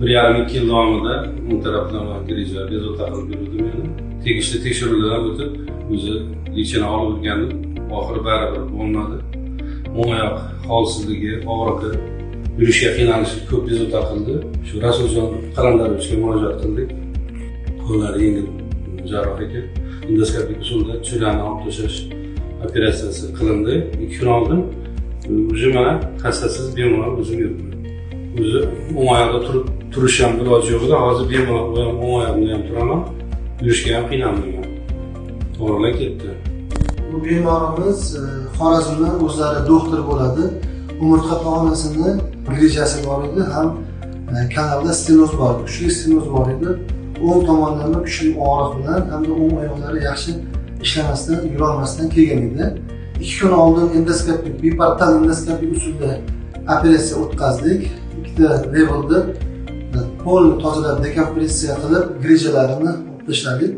1,5-2 yil davomida o'ng tarafdan грыжа bezovta qilib yurdi meni. Tegishli tekshiruvlardan o'tib, o'zi лечение olib yurgandim. Oxiri baribir bo'lmadi. O'ng oyoq holsizligi, og'riqi, yurishga qiynalishi ko'p bezovta qildi. Shu Rasuljon Qalandarovichga murojaat qildik. Qo'llari yengil jarroh ekan. Endoskopik usulda cho'lani olib tashlash operatsiyasi qilindi. 2 kun oldin уже mana hassasiz bemalol o'zim yuribman. O'zi o'ng oyoqda turib turish ham iloji yo'q edi. Hozir bemalol o'ng oyog'imda ham turaman, yurishga ham qiynalmayman. Og'riqlar ketdi. Bu bemorimiz Xorazmdan, o'zlari doktor bo'ladi. Umurtqa pog'onasini грыжа si bor edi, ham kanalda stenoz bor edi, kuchli stenoz bor edi. O'ng tomonlama kuchli og'riq bilan hamda o'ng oyoqlari yaxshi ishlamasdan, yurolmasdan kelgan edi. 2 kun oldin endoskopik, biportal endoskopik usulda operatsiya o'tkazdik. Ikkita levelda полный tozalab, dekompressiya qilib, грыжа larini olib tashladik.